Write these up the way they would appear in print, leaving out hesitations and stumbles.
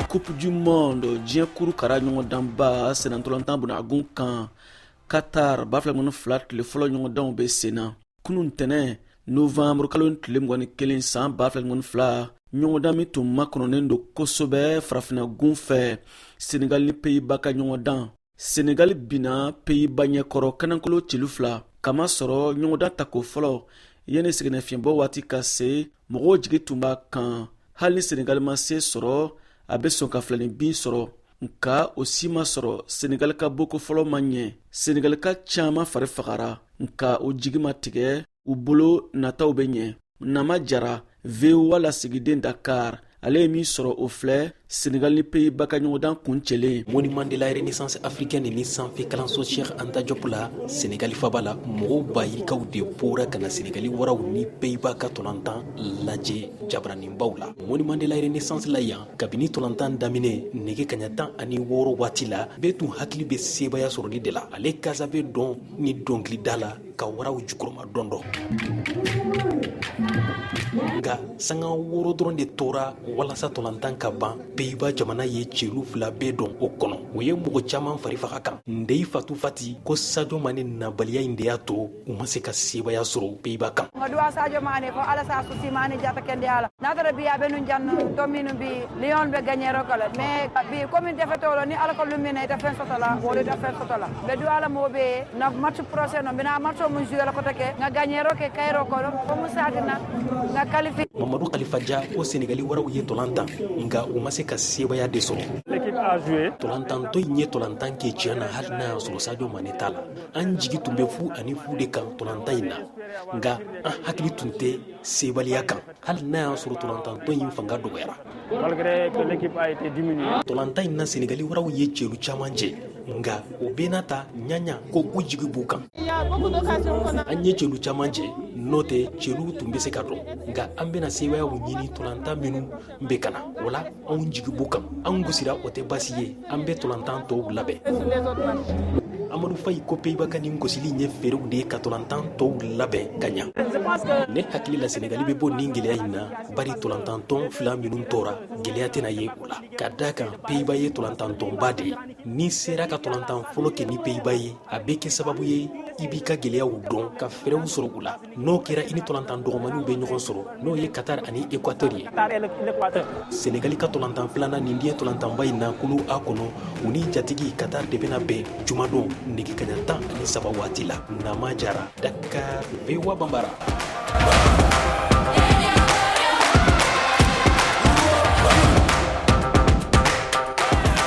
Coupe du monde, diɲɛ kuru kara ɲɔgɔndanba sennantolatan bunagun kan Qatar 2022, tile fɔlɔ ɲɔgɔndanw bɛ sen na. Kunun tɛnɛ, novembre kalo tile 21 san 2022, ɲɔgɔndan min tun makɔnɔnen don kosɛbɛ farafinagun fɛ, Senegal ni Pays-Bas ka ɲɔgɔndan. Senegal binna Pays-Bas ɲɛkɔrɔ kanankolo celu 2, kamasɔrɔ ɲɔgɔndan tako fɔlɔ, yanni sɛgɛnnafiɲɛbɔ waati ka se, mɔgɔw jigi tun b'a kan, hali ni Senegal ma se sɔrɔ, a bɛ sɔn ka filani bin sɔrɔ. Nka o si ma sɔrɔ. Senegal ka boko fɔlɔ ma ɲɛ. Senegalika caman fari fagara, nka o jigi ma tigɛ u bolo, nataw bɛ ɲɛ. Nama Jara, VOA lasigiden Dakar, ale ye min sɔrɔ, o filɛ, Senegal ni Pays-Bas ka ɲɔgɔndan kuncɛlen. Monument de la Renaissance africaine ni sanfɛ kalanso Cheikh Anta Diop la, Senegali faba la, mɔgɔw ba yirikaw de bɔra ka na Senegali waraw ni Pays-Bas ka tɔlantan lajɛ jabaraninbaw la Monument de la Renaissance la yan. Kabini tɔlantan daminɛ nɛgɛ kaɲa 16 waati la, bɛɛ tun hakili bɛ sebaya sɔrɔli de la. Ale kasa bɛ dɔn ni dɔnkilida la ka waraw jukɔrɔma dɔn dɔn. Nka sanga 6 dɔrɔn de tora walasa tɔlantan ka ban, Pays-Bas jamana ye celu 2 bɛɛ don o kɔnɔ. O ye mɔgɔ caman fari faga kan. Ndey Fatu Fati ko Sadio Mane nabaliya in de y'a to u ma se ka sebaya sɔrɔ Pays-Bas kan. Nga duwa Sadio Mane fo ala sa susi Mane jata kende ala natara bi aɓe nu janno to minu bi Lion ɓe gagnero kala. Mais bi commune defetolo ni ala ko lummina ita fen sotola woɗo ita fen sotola ɓe duwa ala moɓe na match prochain o mbina match o mo joué la kotake nga gagnero ke kayro kono fo mu satina nga qualifié. Mamadu Khalifa Dia ko Senegali waraw ye tolan tan, nka u ma se ka sebaya de sɔrɔ. L'équipe a joué. Tolantantɔ in ye tolantan kɛ tiɲɛ na, hali n'a y'a sɔrɔ Sadio Mane t'a la. An jigi tun bɛ 0-0 de kan tolantan in na, nka an hakili tun tɛ sebaliya kan, hali n'a y'a sɔrɔ tolantantɔ in fanga dɔgɔyara. Malgré que l'équipe a été diminuée. Tolantan in na, Senegali waraw ye celu caman jɛ, nka o bɛɛ n'a ta, ɲaɲa ko u jigi b'u kan. An ye celu caman jɛ, n'o tɛ celu tun bɛ se ka dɔn, nka an bɛna sebayaw ɲini tolantan minnu bɛ ka na. O la, anw jigi b'u kan. An gosira, o tɛ baasi ye, an bɛ tolantan tɔw labɛn. Amadu Fayi ko Pays-Bas ka nin gosili ye feerew de ye ka tolantan tɔw labɛn ka ɲa. Ne hakili la, Senegali bɛ bɔ nin gɛlɛya in na, bari tolantantɔn fila minnu tora, gɛlɛya tɛna ye o la, ka da kan Pays-Bas ye tolantantɔnba de ye. N'i sera ka tolantan fɔlɔ kɛ ni Pays-Bas ye, a bɛ kɛ sababu ye i b'i ka gɛlɛyaw dɔn ka fɛɛrɛw sɔrɔ u la. N'o kɛra, i ni tolantan dɔgɔmaniw bɛ ɲɔgɔn sɔrɔ, n'o ye Qatar ani Équateur ye. Senegali ka tolantan filanan nin diɲɛ tolantanba in na, kulu A kɔnɔ, u ni jatigi Qatar de bɛna bɛn jumadon nɛgɛ kaɲa 13 waati la. Nama Jara, Dakar, VOA Bambara.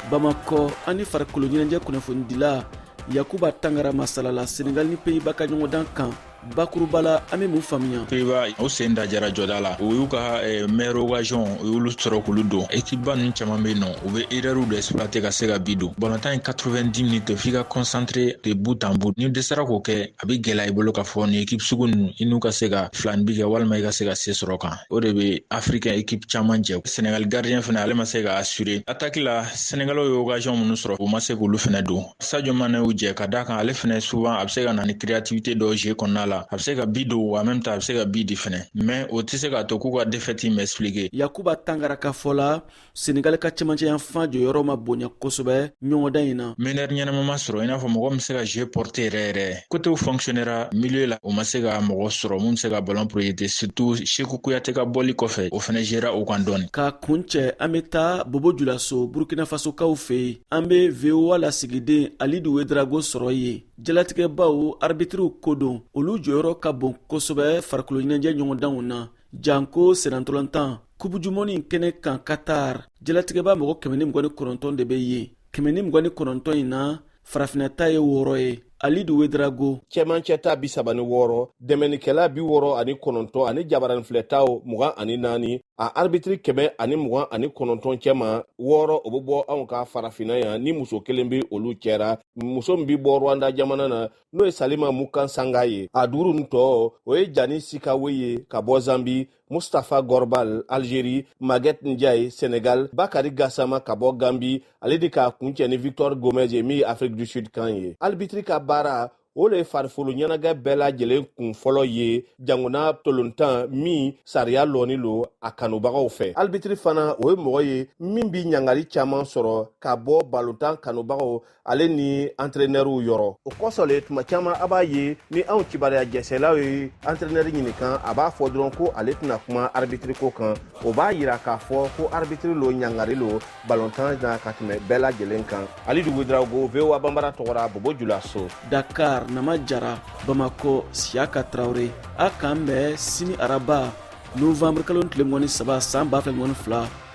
Bamakɔ, an ni farikolo ɲɛnajɛ kunnafonidila Yakuba Tangara masalala Senegal ni Pays-Bas ka ɲɔgɔndan kan. Bakuruba la, an bɛ mun faamuya? Pays-Bas, o sen da jara jɔda la. U y'u ka meilleure occasion, u y'olu sɔrɔ k'olu don. Équipe ba ninnu caman bɛ yen nɔ, u bɛ erreur de exploiter ka se ka but don. Balontan ye 90 minutes, f'i ka concentré de bout en bout. N'i dɛsɛra k'o kɛ, a bɛ gɛlɛya i bolo k'a fɔ nin équipe sugu ninnu, i n'u ka se ka filani bi kɛ walima i ka se ka se sɔrɔ kan. O de bɛ africain équipe caman jɛ. Sénégal gardien fana, ale ma se ka assurer attaque la. Sénégalais ye occasion minnu sɔrɔ, u ma se k'olu fana don. Sadio Mane y'u jɛ, ka d'a kan ale fana, souvent a bɛ se ka na ni créativité dɔw jeu kɔnɔna la. A bɛ se ka but don, en même temps a bɛ se ka but di fɛnɛ, mais o tɛ se k'a to k'u ka défaite in expliquer. Yakuba Tangara ka fɔ la, Senegal ka cɛmancɛ yanfan jɔyɔrɔ ma bonya kosɛbɛ ɲɔgɔndan in na. Meneur ɲɛnama ma sɔrɔ, i n'a fɔ mɔgɔ min bɛ se ka jeu porter yɛrɛ yɛrɛ. Côté fonctionnera milieu la, o ma se ka mɔgɔ sɔrɔ mun bɛ se ka ballon projeter, surtout Cheikhou Kouyaté ka bɔli kɔfɛ, o fɛnɛ gérera o kan dɔɔni. Ka kun cɛ, an bɛ taa Bobo Julaso, Burkina Fasokaw fɛ yen. An bɛ VOA lasigiden Alidu Wedrago sɔrɔ yen. Jalatigɛbaw, arbitriw ko don, olu jɔyɔrɔ ka bon kosɛbɛ farikolo ɲɛnajɛ ɲɔgɔndanw na, janko sennantolatan. Coupe du monde kɛnɛ kan Qatar, jalatigɛba mɔgɔ 129 de bɛ yen. 129 in na, farafinna ta ye 6 ye. Alidu Wedrago. Cɛmancɛ ta 36, dɛmɛnikɛla 69 ani jabaranifilɛtaw 24. A arbitre 129 cɛma, 6 o bɛ bɔ anw ka farafinna yan, ni muso kelen bɛ olu cɛra, muso min bɛ bɔ Rwanda jamana na, n'o ye Salima Mukansanga ye. A duuru nin tɔ, o ye Jani Sikawe ye ka bɔ Zambi, Mustafa Gorbal, Algérie, Maguette Ndiaye, Sénégal, Bakari Gassama ka bɔ Gambi, ale de k'a kuncɛ ni Victor Gomez ye, min ye Afrique du Sud kan ye. Arbitre ka baara, o O le ye farikolo ɲɛnagɛ bɛɛ lajɛlen kun fɔlɔ ye, jango na tolontan min sariya lɔni lo a kanubagaw fɛ. Arbitre fana, o ye mɔgɔ ye min bi ɲangari caman sɔrɔ ka bɔ balontan kanubagaw ale ni entraîneurw yɔrɔ. O kosɔn le, tuma caman a b'a ye, ni anw kibaruya jɛsɛlaw ye entraîneur ɲininka, a b'a fɔ dɔrɔn ko ale tɛna kuma arbitre ko kan. O b'a yira k'a fɔ ko arbitre lo ɲangari lo balontan na ka tɛmɛ bɛɛ lajɛlen kan. Alidu Ouédraogo, VOA Banbara tɔgɔra, Bobo Julaso. Dakar, Nama Jara. Bamakɔ, Siyaka Tarawele. A k'an bɛn sini araba, novembre kalo tile 23 san 2022.